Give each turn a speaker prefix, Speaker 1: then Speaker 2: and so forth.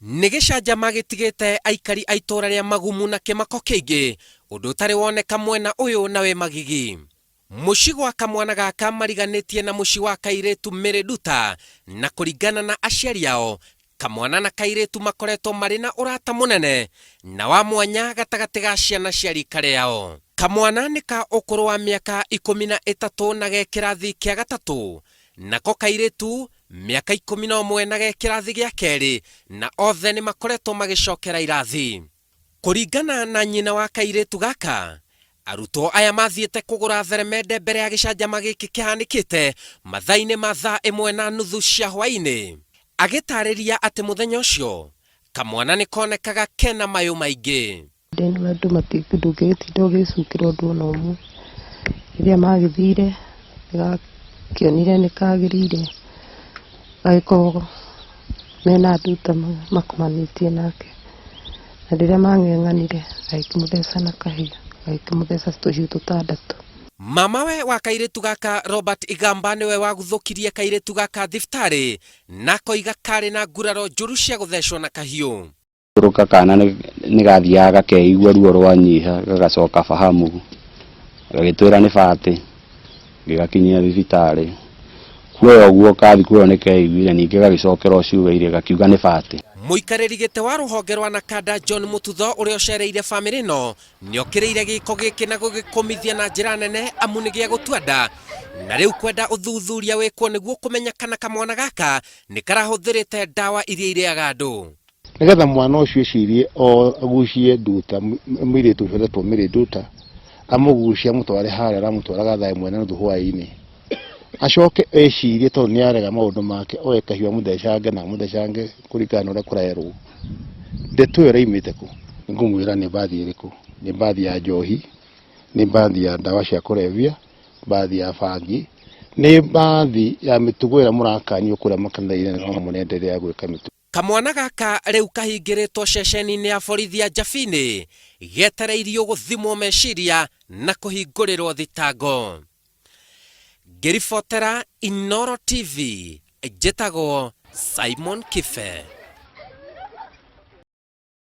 Speaker 1: Nĩ gĩcanjama gĩtigĩte aikari a itũra rĩa Magumu na kĩmako kĩingĩ, ũndũ ũtarĩ woneka mwena ũyũ na wĩ magigi. Mũciĩ gwa kamwana gaka mariganĩtie na mũciĩ wa kairĩtu Mary Nduta, na kũringana na aciari ao, kamwana na kairĩtu makoretwo marĩ na ũrata mũnene na wa mwanya gatagatĩ ga ciana cia rika rĩao. Kamwana nĩ ka ũkũrũ wa mĩaka 13 na ge kĩrathi kĩa gatatũ, nako kairĩtu mĩaka 11 na ge kĩrathi gĩa kerĩ, na othe nĩ makoretwo magĩcokera irathi. Kũringana na nyina wa kairĩtu gaka, arutwo aya mathiĩte kũgũra theremende mbere ya gĩcanjama gĩkĩ kĩhanĩkĩte mathaa-inĩ ma thaa ĩmwe na nuthu cia hwaĩ-inĩ. Agĩtarĩria atĩ mũthenya ũcio kamwana nĩ konekaga kena mayũ maingĩ.
Speaker 2: Ndĩna andũ ndũngĩgĩtinda ũgĩcukĩra ũndũ ona ũmwe. Rĩrĩa magĩthire nĩgakĩonire nĩkagĩrĩire gagĩkorwo mena nduta makomanĩtie nake. Na rĩrĩa mang'eng'anire agĩkĩmũtheca na kahiũ, agĩkĩmũtheca tũhiũ tũtandatũ.
Speaker 1: Mamawe wa kairĩtu gaka Robert Igamba nĩwe waguthũkirie kairĩtu gaka thibitarĩ na akoiga karĩ na nguraro njũru cia gũthecwo na kahiũ.
Speaker 3: Kũrũka kana nĩ gathiaga gakeigua ruo rwanyiha gagacoka fahamu gagĩtwĩra nĩ batĩ ngĩgakinyia thibitarĩ kuoya ũguo kathi kuoyo nĩ keiguire ningĩ gagĩcokera o ciugo iria gakiuga nĩ batĩ.
Speaker 1: Mũikarĩri gĩtĩ wa rũhonge rwa Nakanda John Mũtutho ũrĩa ũcereire bamĩrĩ ĩno nĩokĩrĩire gĩko gĩkĩ na gũgĩkũmithia na njĩra nene amu nĩ gĩa gũtua nda na rĩu kwenda ũthuthuria wĩkwo nĩguo kũmenya kana kamwana gaka nĩ karahũthĩrĩte ndawa iria irĩaga andũ.
Speaker 4: Nĩgetha mwana ũcio ecirie o agucie nduta mũirĩtu ũcio ũretwo Mary Nduta amũgucie amũtware harĩa aramũtwaraga thaa ĩmwe na nuthu hwaĩ-inĩ acoke ecirie tondũ nĩ arega maũndũ make oe kahiũ amũthecange na amũthecange kũringana na ũrĩa kũrerwo. Ndeto ĩyo ĩraimĩte kũ? Ngũmwĩra nĩ mbathi ĩrĩkũ? Nĩ mbathi ya njohi, nĩ mbathi ya ndawa cia kũrebia, mbathi ya bangi, nĩ mbathi ya mĩtugo ĩrĩa mũrakanio kũrĩa makanitha-inĩ no mũrenderea gwĩka mĩtugo.
Speaker 1: Kamwana gaka rĩu kahingĩrĩtwo ceceni-inĩ ya borithi ya Njabini getereirio gũthimwo meciria na kũhingũrĩrwo thitango. Ngĩribotera Inooro TV, njĩtagwo Simon Kibe.